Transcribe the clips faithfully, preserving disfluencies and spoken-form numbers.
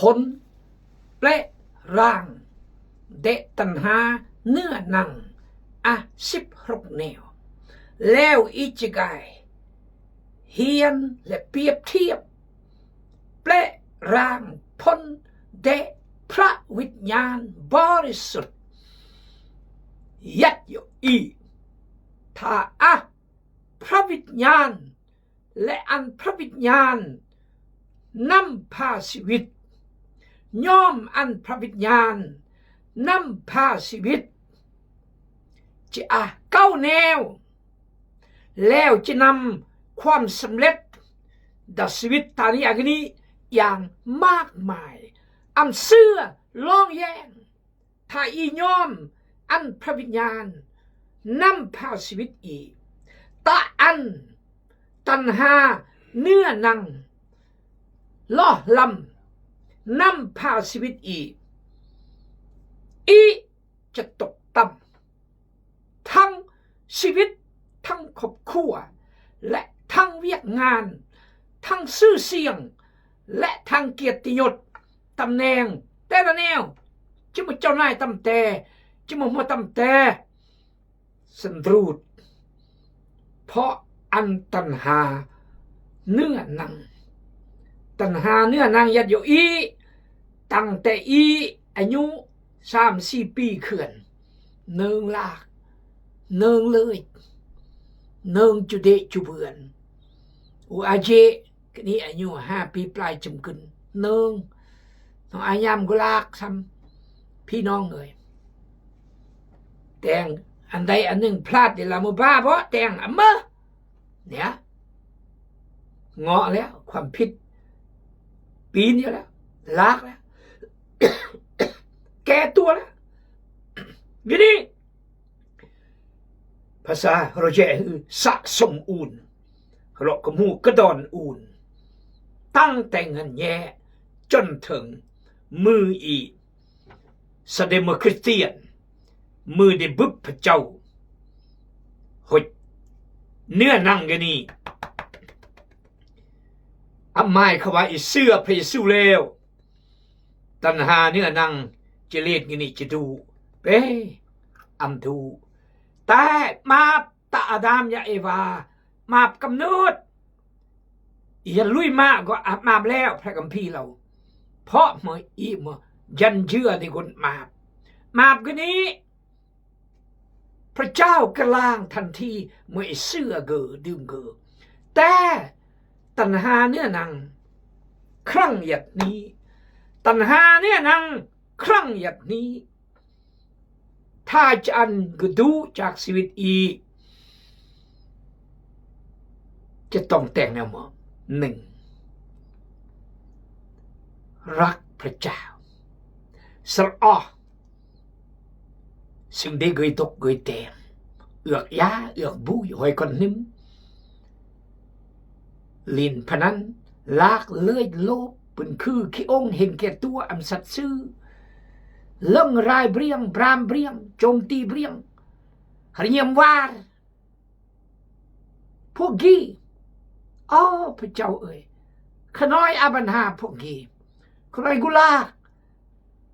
Kon pleh rang de' tanh ha nưa năng, ah, sip hrok neo. Leo i chagai hian leh piep thiep. Pleh rang phun de' Phră Witnyan Bơrisut. Yat yo i. Tha ah Phră Witnyan, leh ăn Phră Witnyan năm pha siwit. Nhom ăn Phră Witnyan năm pha siwit. Chi ah kau neo. Leo chi năm khua sơmlet. Đa siwit tani agni yang mát mai. Ăn sư long yeng. Tha i nhom ăn Phră Witnyan năm pha siwit i. Ta ăn tanh ha nưa năng loh lăm năm pha siwit i. I chăt tŏk tăm. Thăng siwit, thăng khŏp khua, leh thăng wiek ngan, thăng sư siêng, leh thăng kiet ti nhut. Tăm neng, te la neo, chi mă chau nai tăm te, chi mă hmua tăm te. Sơnrut. Pho ăn tanh ha nưa năng. Tanh ha nưa năng yat yo i, tăng te i, a nhu, sam si pi khưan. Nơng lak, nơng lơch, nơng chu đê chu bươn. U a jê, kơ ni a nhu ha pi plai chum kưn. Nơng. Nơng a nham gu lak sam. Phi nong ơi. Teng, ăn dai ăn nưng plat đi la mu ba bơ, teng, a mơ. Nè. Ngọ leo, khua phit. Pin yo leo, lak leo. Ke tua leo. Gini. Phasa Rô Jê hư sa sum un. Rô kơ mu kơ don un. Tăng teng ngăn nhẹ. Chân thượng. Mư i. Sa de mơ Christian. Mư de bưp pha châu. Hôi. Nưa năng gini. Ăp mai khua i sư ăp Yêsu leo. Tanh ha nưa năng chi lit gini chi du. Pe. Ăm du. Tai map ta Adam ya Eva. Map kăm nut. Yan lui mă gŏ ăp map leo phe kăm phi lau. Pho mơ i mơ. Jan jưa di gun map. Map gini. Pha châu kơ lang than thi mơ i sư a gơ đưm gơ. Te. Tanh ha nưa năng. Krăng yat ni. Tanh ha nưa năng. Krăng yat ni. Tha chăn gơ du chak siwit i. Chă tong teng neo mơ. Nưng. Răk pha châu. Sơr oh. Sing de gơi tŏk gơi teng. Ước ya, ước bu, hôi kon hnĭm. Lin pha năn, lak lơch lôp, pŭn khư khi ong hên ke tua ăm sat sư. Lơng rai briăng, bram briăng, chôm ti briăng. Hơr nhem war. Phuak gi. Ơ, pha châu ơi. Khơnoi a băn ha phuak gi. Khơnoi gu lak.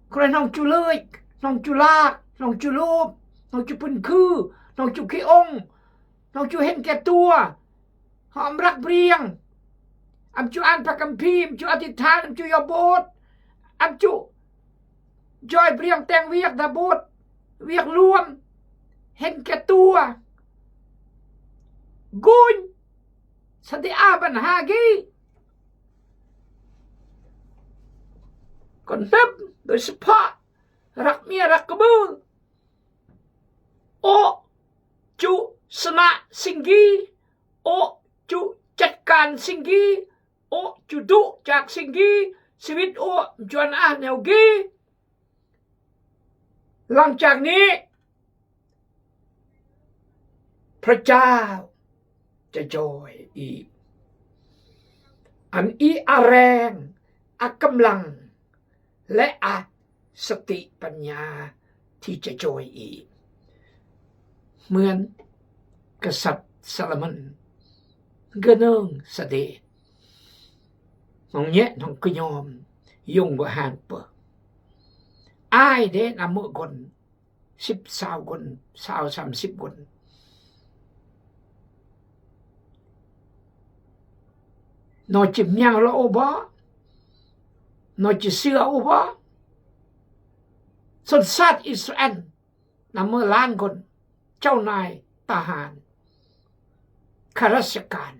Khơnoi hnong chu lơch, hnong chu lak, hnong chu lôp, hnong chu pŭn khư, hnong chu khi ong, hnong chu hên ke tua. Hŏ ăm răk briăng. Ăm chu an pha kăm phi, ăm chu adithan, ăm chu yo bôt. Ăm chu joi briăng teng wiek da bôt. Wiek luôm. Hên ke tua. Guñ. Sa de a băn ha gi. Kon hnĭm, doi sơpha. Răk mia răk kơbư. Ô, chu sơnă sing gi, ô, chu chăt kan sing gi, ô, chu du chak sing gi, siwit ô, mchuan ah neo gi. Lăng chak ni, Pha châu cha joi i. Ăn i a reng, a kơmlăng, leh a sati panya thi cha joi i. Mưn Ksat Salômôn gơnơng sa de. Hnong nhĕ hnong kơnhôm. Yong bơ han pơ. Ai de na mơ gon, sip sao gon, sao sam sip gon. No chi miang lo u bơ, no chi sia u bơ. Son sat Israel na mơ lan gon, châu nai tahan. Kha rasakan.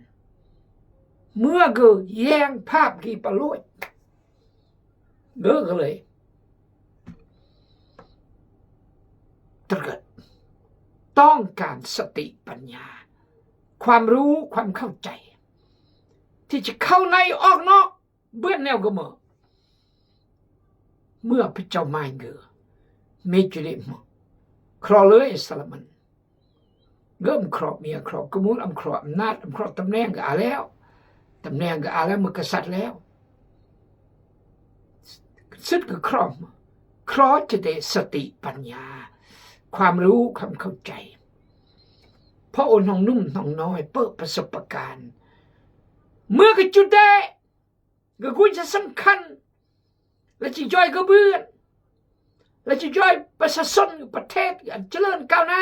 Mưa gơ yang phap gi paloi. Gơ gơ lei. Tơgăt. Tong kan sati panya. ความรู้ ความเข้าใจ ที่จะเข้าในออกนอก เบิดแนวกะเมอ เมื่อพระเจ้ามาเงอ เมจุเลมอ เคราะห์เลยสารมัน เงอ อำเคราะห์เมีย เคราะห์กะมูล อำเคราะห์อำนาจ อำเคราะห์ตำแหน่งกะอาแล้ว ตำแหน่งกะอาแล้ว เมือกษัตริย์แล้ว สุดกะเคราะห์ เคราะห์จะได้สติปัญญา ความรู้ ความเข้าใจ เพราะโอนห้องหนุ่มห้องน้อย เปิดประสบการณ์ เมือกะจุดได้ กะกุญแจสำคัญ และจะย่อยกะเบือน และจะย่อยประชาชน ประเทศ อันเจริญก้าวหน้า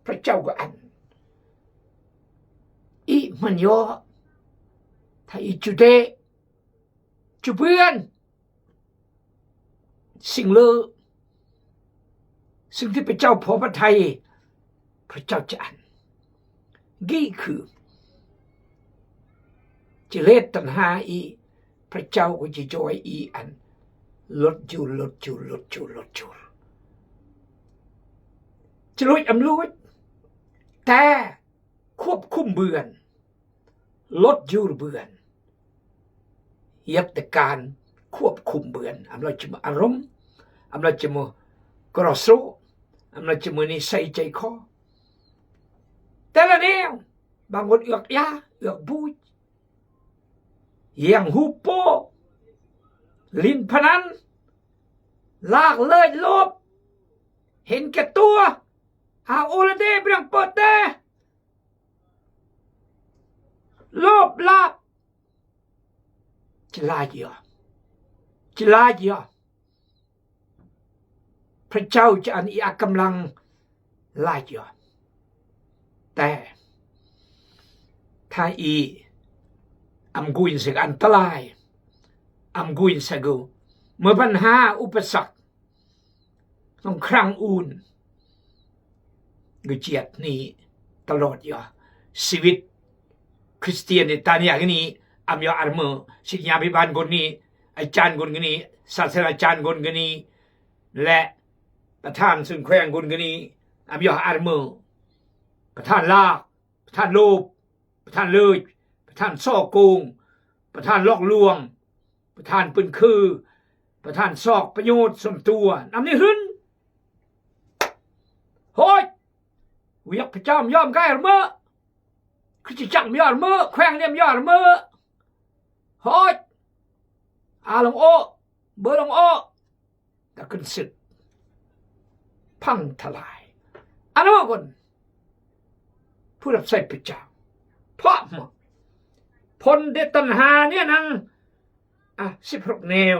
พระเจ้ากะอัน อิมันยอ ถ้าอิจุเดะ จุเบือน สิ่งเลอะ สิ่งที่พระเจ้าพอพระทัย พระเจ้าจะอัน กี้คือ กิเลสตัณหาอี พระเจ้าก็จะย่อยอีอัน ลดอยู่ ลดอยู่ ลดอยู่ ลดอยู่ จะลุยอำลุย แต่ควบคุมเบือน ลดอยู่เบือน เหยียบแต่การควบคุมเบือน อำลาจะมาอารมณ์ อำลาจะมากระโส อำลาจะมานิสัยใจคอ แต่ละแนว บางคนเอือกยา เอือกบูย เยียงฮูโป เล่นพนัน ลากเลิศโลภ เห็นแก่ตัว อาโอละเดเปรียงเปิดแต่ โลภลาภ จะลาเยียะ จะลาเยียะ พระเจ้าจะอันอีอักกำลังลาเยียะ แต่ ถ้าอี อำกุญแจอันตราย อำกุญแจกู เมื่อปัญหาอุปสรรค ต้องครั้งอื่น กูเจียดนี่ตลอดเยียะ ชีวิตคริสเตียนในตอนนี้อย่างนี้ อำยอดอันเมอ ศิษยาภิบาลคนนี้ อาจารย์คนนี้ ศาสตราจารย์คนนี้ และประธานศูนย์แขวงคนนี้ อำยอดอันเมอ ประธานลาภ ประธานโลภ ประธานเลิศ ประธานฉ้อโกง ประธานหลอกลวง ประธานปืนคือ ประธานซอกประโยชน์ส่วนตัว นำนี้หึน โฮ้ย เวียกพระเจ้ามันยอมก้าเสมอ คริสตจักรมันยอมเสมอ แขวงเนี่ยมันยอมเสมอ โฮ้ย อาลองโอ้ เบอร์ลองโอ้ ตะกึนศึก พังทลาย อันนั้นก่อน ผู้รับใช้พระเจ้า เพราะหมด ผลเด็ดตัณหาเนี่ยนัง อ่ะ สิบหกแนว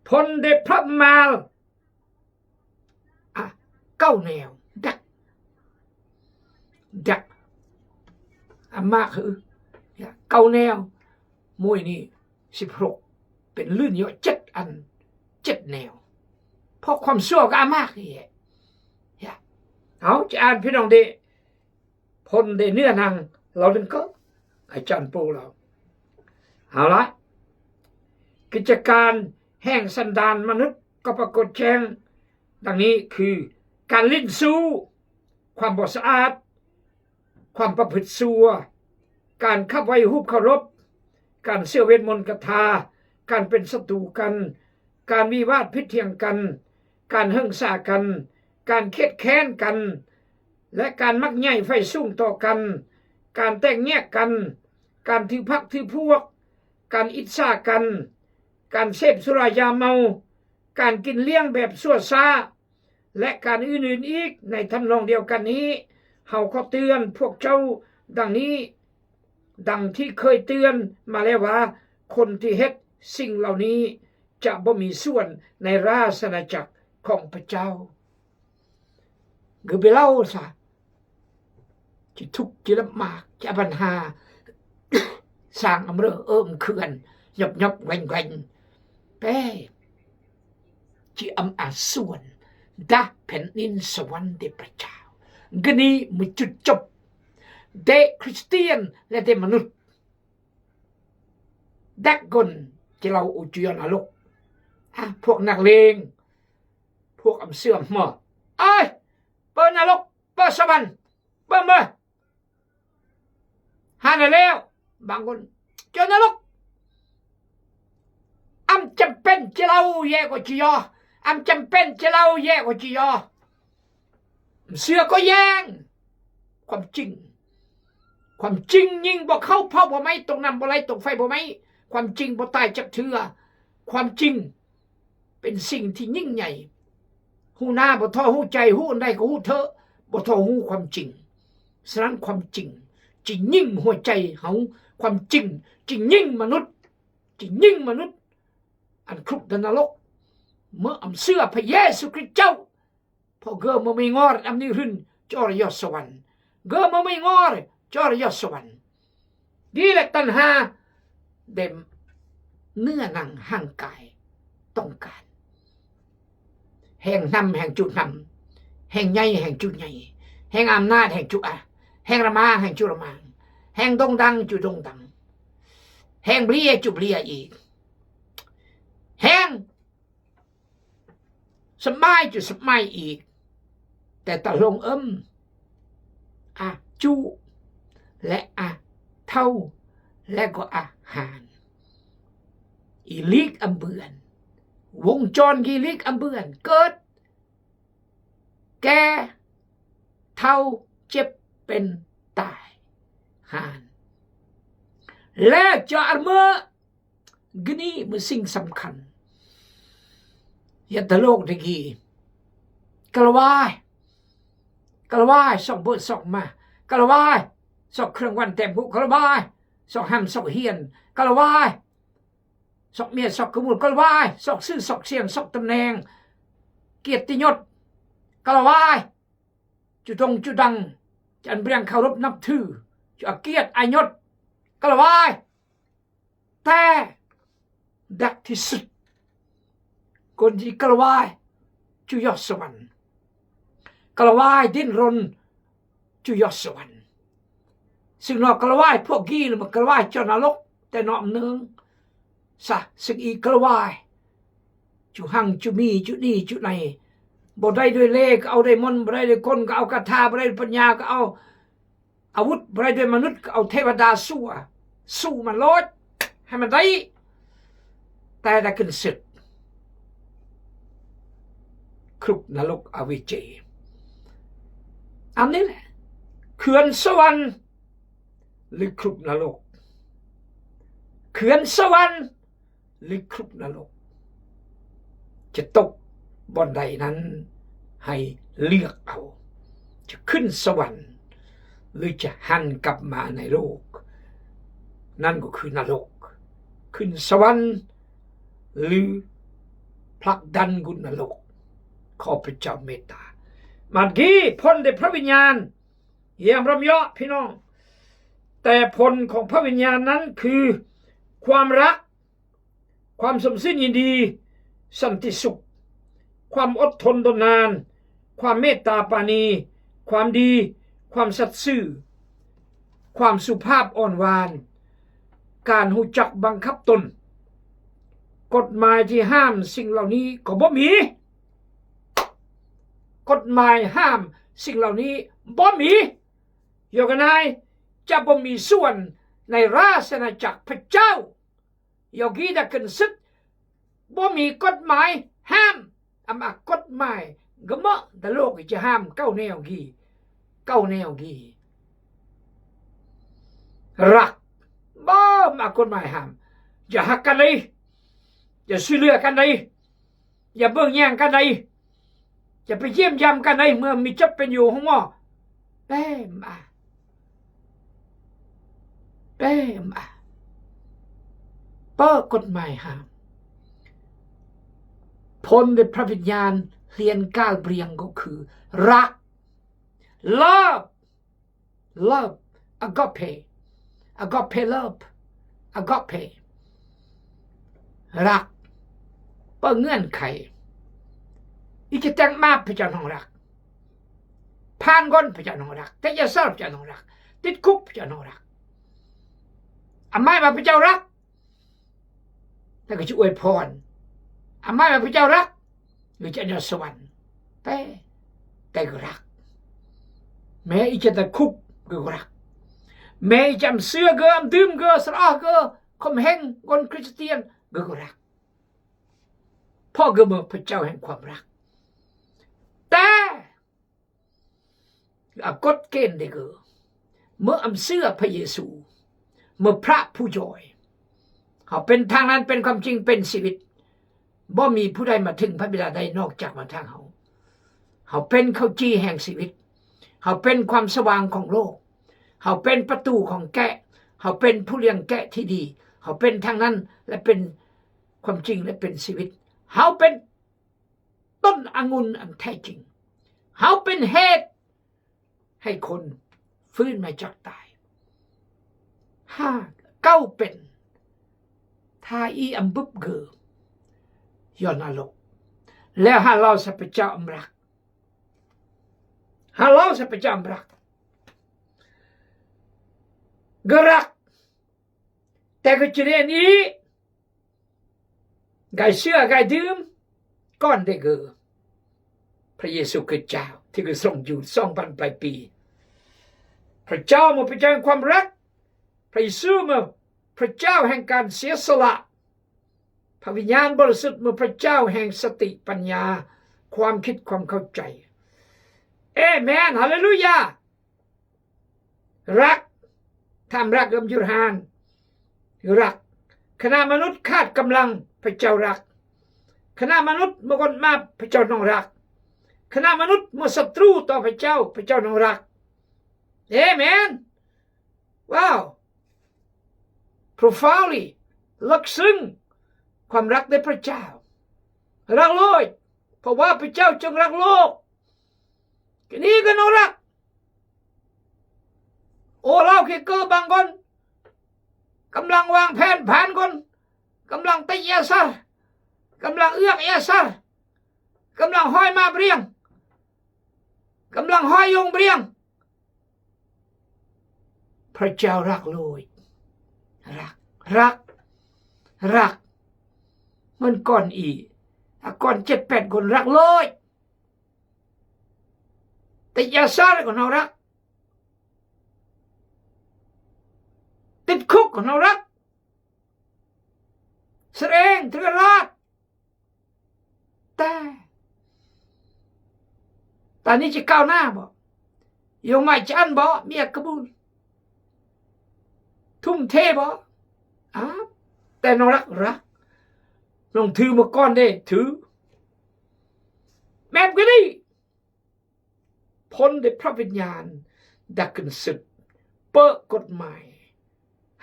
ผลเด็ดพระมาร อ่ะ เก้าแนว ดัก ดัก อ่ะ มากคือ เนี่ย เก้าแนว มวยนี่ สิบหก เป็นลื่นเยอะ เจ็ดอัน เจ็ดแนว เพราะความชั่วก็อ่ะมากนี่แหละ เนี่ย เอา จะอ่านพี่น้องเด้ ผลเดเนื้อหนัง เราถึงก็ อาจารย์ปูเรา เอาละ กิจการแห่งสันดานมนุษย์ก็ปรากฏแจ้ง ดังนี้คือ การเล่นชู้ ความบ่สะอาด ความประพฤติชั่ว การขับไว้รูปเคารพ การเชื่อเวทมนต์คาถา การเป็นศัตรูกัน การวิวาทผิดเถียงกัน การเหิงสากัน การเครียดแค้นกัน และการมักใหญ่ไฟสูงต่อกัน การแตกแยกกัน การถือพรรคถือพวก การอิจฉากัน การเสพสุรายาเมา การกินเลี้ยงแบบชั่วช้า และการอื่นๆอีกในทำนองเดียวกันนี้ เฮาขอเตือนพวกเจ้าดังนี้ ดังที่เคยเตือนมาแล้วว่า คนที่เฮ็ดสิ่งเหล่านี้จะบ่มีส่วนในราชอาณาจักรของพระเจ้า Gubelaosa. Chi thuk, chi lăp māk, chi aban ha. Sang amrơ ơm khưan, nhop nhop ngoanh ngoanh. Pe. Chi âm a suan dah แผ่นดินสวรรค์ de พระเจ้า. Gini mă chut chop de Christian le de มนุษย์. Dak gon chi lau u chu yŏ na lok. A, พวกนักเลง, พวก âm sư âm hmơ. Ai, pơ na lok, pơ สวรรค์, pơ mơ. Hana leo, bangun. Chu yŏ na lok. Âm chăm pên chi lau yê kơ chi yŏ. Âm chăm pên chi lau yê kơ chi yŏ. Sư kơ yang. ความจริง. ความจริง nhing bơ khâu phao bơ mai, tông năm bơ lai, tông phai bơ mai. ความจริง bơ tai chăk thưa. ความจริง เป็นสิ่งที่ยิ่งใหญ่. ฮูนา bơ tho hu chai, hu nai kơ hu thơ, bơ tho hu ความจริง. Srăng ความจริง chi nhing hua chai hao, ความจริง chi nhing มนุษย์, chi nhing มนุษย์. Ăn khluk đa na lok. Mơ âm sư a pha Yêsu Krist chau. Pho gơ mơ mi ngor âm ni hrưn chor yŏ สวรรค์. Gơ mơ mi ngor chor yŏ สวรรค์. Di lek tăn ha đêm nưa năng hăng cai tông can. Heng năm heng chu năm. Heng nhai heng chu nhai. Heng âm nat heng chu a. Heng rama heng chu rama. Heng dông đăng chu dông đăng. Heng blia chu blia i. Heng săp mai chu săp mai i. Te ta hlong âm. A chu. Le a thâu. Le kơ a han. I lik âm bươn. Wông chon gi lik âm bươn. Kơt. Ke. Thâu. Chep. Pên. Tai. Han. Le cho ar mơ. Gini mơ sing sămkhan. Yă ta lok đe gi. Kalawai. Kalawai sŏk bơ̆ sŏk ma. Kalawai sŏk เครื่องวัณ tem gŭ. Kalawai sŏk ham sŏk hiên. Kalawai sŏk mia sŏk kơmul. Kalawai sŏk sư sŏk siang sŏk tơm neng. Kiet ti nhot. Kalawai chu tông chu đăng. Chăn briăng khâu rŭp năp thư. Chu a kiet a nhot. Kalawai. Te. Dak thi sŭt. Kon ji kalawai. Chu yŏ สวรรค์. Kalawai din ron. Chu yŏ สวรรค์. Sing nŏ kalawai pho gi lơ mă kalawai chon na lok. Te nŏ mnơng. Sa sing i kalawai. Chu hăng chu mi chu ni chu nai. Bơ dai doi le kơ au dai mon, bơ dai doi kon kơ au katha, bơ dai doi panya kơ au. Awut brai doi มนุษย์ kơ au thewada sua. Su ma loj. Hei ma dai. Tai da kơnsek. Khluk na lok awi che. Am ni le. Khưan สวรรค์. Li khluk na lok. Khưan สวรรค์. Li khluk na lok. Cha tŏk bơ̆n dai nan hai liak au. Cha khưn สวรรค์. Li cha hăn kăp ma nai lok. Nan kơ khưn na lok. Khưn สวรรค์. Li ผลักดัน gŭ na lok. Khŏ พระเจ้า meta. Mat gi ผล de พระวิญญาณ. Yem ram yŏ, พี่น้อง. แต่ผลของพระวิญญาณนั้นคือ ความรัก ความสมสิ้นยินดี สันติสุข ความอดทนทนนาน ความเมตตาปราณี ความดี ความสัตย์ซื่อ ความสุภาพอ่อนหวาน การฮู้จักบังคับตน กฎหมายที่ห้ามสิ่งเหล่านี้ก็บ่มี กฎหมายห้ามสิ่งเหล่านี้บ่มี Yua kơ nai, cha บ่มีส่วนในราชอาณาจักรพระเจ้า. Yua gi da kơnsek, บ่มีกฎหมายห้าม. อำ a กฎหมาย gơmă da lok i cha ham, kau neo gi. Kau neo gi. Rak. บ่ mă กฎหมายห้าม. Cha hak kăn đei. Cha sui lơ kăn đei. Cha bơ̆ng yang kăn đei. Cha pơyiem yam kăn đei, mơ̆ mi chăp pên yu hŏng mơ̆. Pe mă. Pe mă. เป๋อ กฎหมายห้าม ผลเด็ดพระวิญญาณ เฮือนกาลเปลี่ยนก็คือ รัก love love agape agape love agape รัก เป๋อ เป๋อเงื่อนไข อีจะแต่งมา พระเจ้าน้องรัก ผ่านก่อน พระเจ้าน้องรัก แต่อย่าเศร้า พระเจ้าน้องรัก ติดคุก พระเจ้าน้องรัก อาไม้ว่าพระเจ้ารัก แล้วก็จะอวยพร อาไม้ว่าพระเจ้ารัก หรือจะเอาสวรรค์ แต่ แต่ก็รัก แม้อีจะติดคุกก็รัก แม้อีจะอำเสื้อก็อำดื่มก็สระก็ข่มเหงคนคริสเตียนก็รัก เพราะก็เมื่อพระเจ้าแห่งความรัก แต่ อะ กฎเกณฑ์เด้อ เมื่ออำเสื้อพระเยซู เมื่อพระผู้ช่วย เฮาเป็นทางนั้น เป็นความจริง เป็นชีวิต บ่มีผู้ใดมาถึงพระบิดาได้นอกจากมาทางเฮา เฮาเป็นข้าวจี่แห่งชีวิต เฮาเป็นความสว่างของโลก เฮาเป็นประตูของแกะ เฮาเป็นผู้เลี้ยงแกะที่ดี เฮาเป็นทางนั้น และเป็นความจริง และเป็นชีวิต เฮาเป็น ต้นองุ่นอันแท้จริง เฮาเป็นเหตุให้คนฟื้นมาจากตาย หากเฮาเป็น ถ้าอีอำบึบเกอ ย้อนนรก แล้วหาเล่าใส่พระเจ้าอำรัก หาเล่าใส่พระเจ้าอำรัก เกอรัก แต่เกอจะเรียนอี กายเสื้อกายดื่ม ก่อนเด้อเกอ พระเยซูคริสต์เจ้า ที่เกอทรงอยู่สองพันปลายปี พระเจ้าเมื่อพระเจ้าแห่งความรัก พระเยซูเมื่อพระเจ้าแห่งการเสียสละ พระวิญญาณบริสุทธิ์เมื่อพระเจ้าแห่งสติปัญญา ความคิดความเข้าใจ เอเมน ฮาเลลูยา รัก ถ้าบ่รักก็บ่หยุดหัน รัก ขณะมนุษย์ขาดกำลัง พระเจ้ารัก ขณะมนุษย์หมดกำลัง พระเจ้าทรงรัก ขณะมนุษย์หมดศัตรูต่อพระเจ้า พระเจ้าทรงรัก เอเมน ว้าว profoundly ลึกซึ้ง ความรักในพระเจ้า รักโลก เพราะว่าพระเจ้าทรงรักโลก ทีนี้ก็ทรงรัก โอ้ เฮาเกอ บางคน กำลังวางแผน แผนคน กำลังเตะยาซะ กำลังเอือกยาซะ กำลังฮ้อยหมากเบรียง กำลังฮ้อยยงเบรียง พระเจ้ารักโลก รัก รัก รัก เหมือนก่อนอี อะ ก่อนเจ็ดแปดคนรักโลก เตะยาซะก็ทรงรัก ติดคุกก็ทรงรัก แสดงเถื่อนราษฎร์ แต่ ตอนนี้จะก้าวหน้าบ่ ยงมาจะอันบ่ เมียกระบุน ทุ่มเทบ่ อ้าว แต่ทรงรัก รัก ทรงถือมาก่อนเด้ ถือ แบบก็ดี ผลเด็ดพระวิญญาณ ดักกึนศึก เป๋อกฎหมาย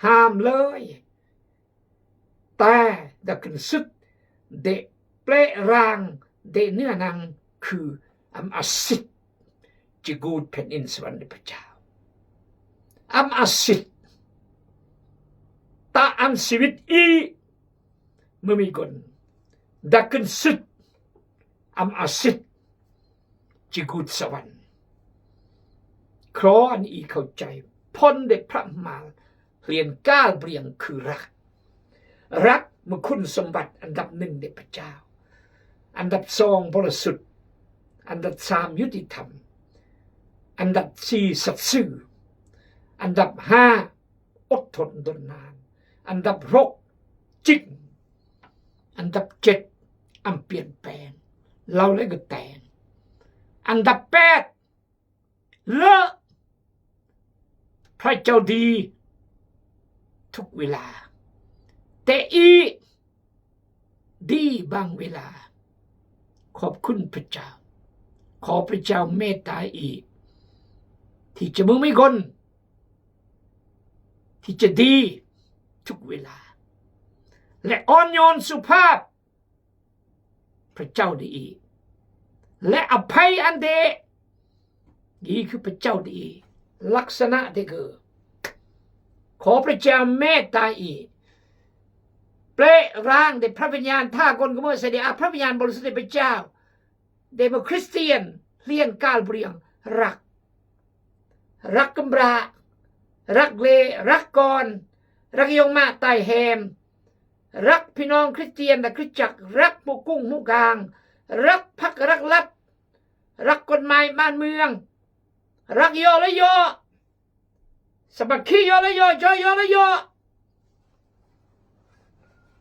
ห้ามเลย แต่ดักกึนสุด เดะเปละราง เดะเนื้อหนัง คืออำอาสิทธิ์ จะกูดแผ่นดินสวรรค์ในพระเจ้า อำอาสิทธิ์ ตะอันชีวิตอี เมื่อมีคน ดักกึนสุด อำอาสิทธิ์ จะกูดสวรรค์ ครออันอีเข้าใจ ผลเด็ดพระมหาเฮือนกาเบรียงคือรัก รักเมื่อคุณสมบัติอันดับหนึ่งในพระเจ้า อันดับสองบริสุทธิ์ อันดับสามยุติธรรม อันดับสี่สัตย์ซื่อ อันดับห้าอดทนทนนาน อันดับหกจริง อันดับเจ็ดอำเปลี่ยนแปลง เฮาเลยก็แต่ง อันดับแปด เลอะ พระเจ้าดีทุกเวลา แต่อีดีบางเวลา ขอบคุณพระเจ้า ขอพระเจ้าเมตตาอี ที่จะมึงมีคน ที่จะดีทุกเวลา และอ่อนโยนสุภาพ พระเจ้าดีอีก และอภัยอันเดะ อีกคือพระเจ้าดีอีก ลักษณะเดะคือ ขอพระเจ้าเมตตาอีก เปล่งร่างเดะพระวิญญาณ ถ้าคนก็เมื่อเสด็จอาพระวิญญาณบริสุทธิ์เดะพระเจ้า เดะเมื่อคริสเตียนเฮียนกาลเปลี่ยง รัก รักกำพร้า รักเล รักก่อน รักยองมาตายแฮม รักพี่น้องคริสเตียนและคริสตจักร รักหมู่กุ้งหมู่กาง รักพรรครักรัฐ รักกฎหมายบ้านเมือง รักยอและยอ สามัคคียอและยอ จอยยอและยอ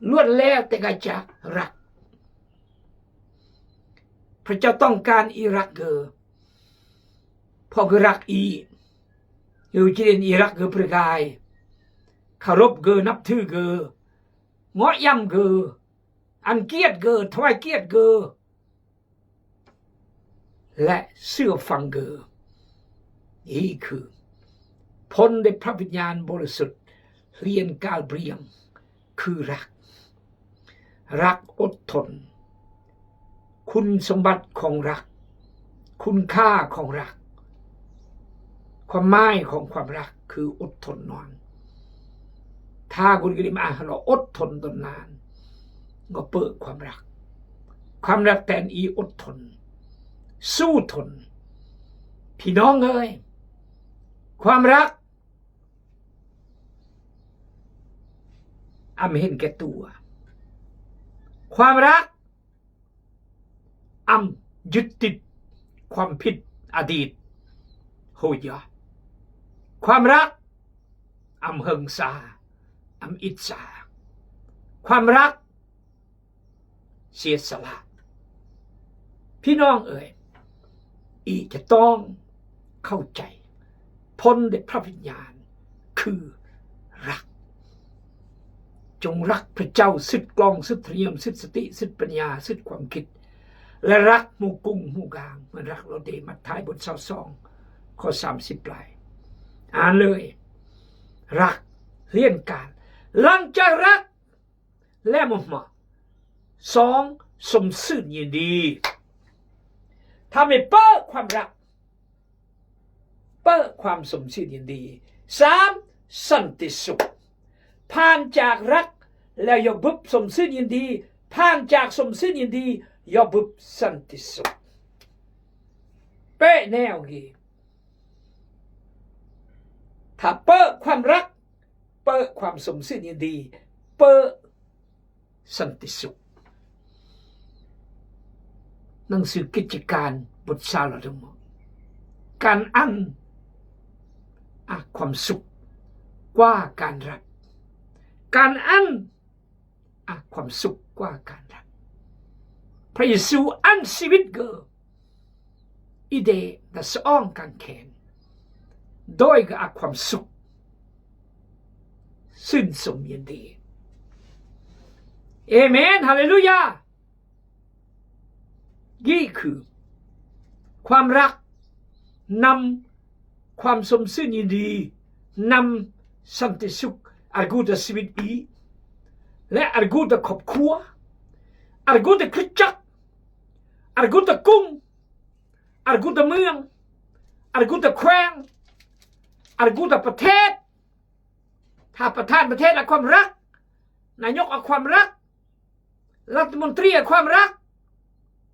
ล้วนแล้วแต่เกิดจากรัก พระเจ้าต้องการอีรักเกอ เพราะคือรักอี อยู่ที่เด่นอีรักเกอพระกาย เคารพเกอ นับถือเกอ เงาะย่ำเกอ อันเกียรติเกอ ถวายเกียรติเกอ และเชื่อฟังเกอ นี่คือผลเดะพระวิญญาณบริสุทธิ์เฮียนกาลเปลี่ยง คือรัก รักอดทน คุณสมบัติของรัก คุณค่าของรัก ความหมายของความรักคืออดทนนาน ถ้าคนกระดิมอ่ะ เราอดทนตนนาน ก็เปิดความรัก ความรักแตนอีอดทน สู้ทน พี่น้องเอ้ย ความรัก อำเห็นแก่ตัว ความรัก อำยึดติดความผิดอดีต โหยะ ความรัก อำเหิงสา อำอิจฉา ความรัก เสียสละ พี่น้องเอ๋ย อีจะต้องเข้าใจ ผลเดะพระวิญญาณคือรัก จงรักพระเจ้าสุดกลอง สุดธรรม สุดสติ สุดปัญญา สุดความคิด และรักหมู่กุ้งหมู่กาง เหมือนรักเราเดะ มัทธิวบทซาวสอง ข้อสามสิบปลาย อ่านเลย รัก เฮียนกาล หลังจากรัก และมหมา สอง สมชื่นยินดี ถ้าไม่เปิดความรัก เปิดความสมชื่นยินดี สาม สันติสุข ผ่านจากรัก แล้วย่อบึบสมชื่นยินดี ผ่านจากสมชื่นยินดี ย่อบึบสันติสุข เป๊ะแนวงี้ ถ้าเปิดความรัก เปิดความสมชื่นยินดี เปิดสันติสุข หนังสือกิจการบทซาวละทั้งหมด การอั้น อ่ะ ความสุขกว่าการรับ การอั้น อ่ะ ความสุขกว่าการรับ พระเยซูอั้นชีวิตเกอ อีเดะ ตะสะอ้องกางแขน โดยเกออักความสุข ชื่นชมยินดี เอเมน ฮาเลลูยา นี่คือ ความรัก นำความสมชื่นยินดี นำสันติสุข อัลกูตะชีวิตอี และอัลกูตะครอบครัว อัลกูตะคริสตจักร อัลกูตะกุ้ง อัลกูตะเมือง อัลกูตะแขวง อัลกูตะประเทศ ถ้าประธานประเทศอะความรัก นายกอะความรัก รัฐมนตรีอะความรัก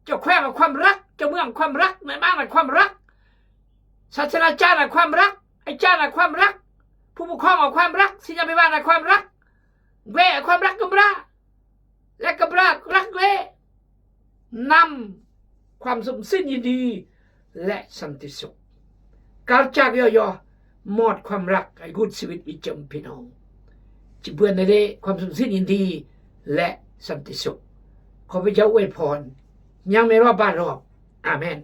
เจ้าแขวงอะความรัก เจ้าเมืองความรัก นายบ้านอะความรัก ศาสตราจารย์อะความรัก อาจารย์อะความรัก ผู้ปกครองอะความรัก ศิษยาภิบาลอะความรัก แว่อะความรักกำพร้า และกำพร้ารักเล นำความสมชื่นยินดี และสันติสุข กาลจากยอยอ มอบความรัก ให้กู้ชีวิตอีจำพี่น้อง จะเปื้อนในเดความสมชื่นยินดี และสันติสุข ขอพระเจ้าอวยพร ยังไม่รอดบ้านรอบ อาเมน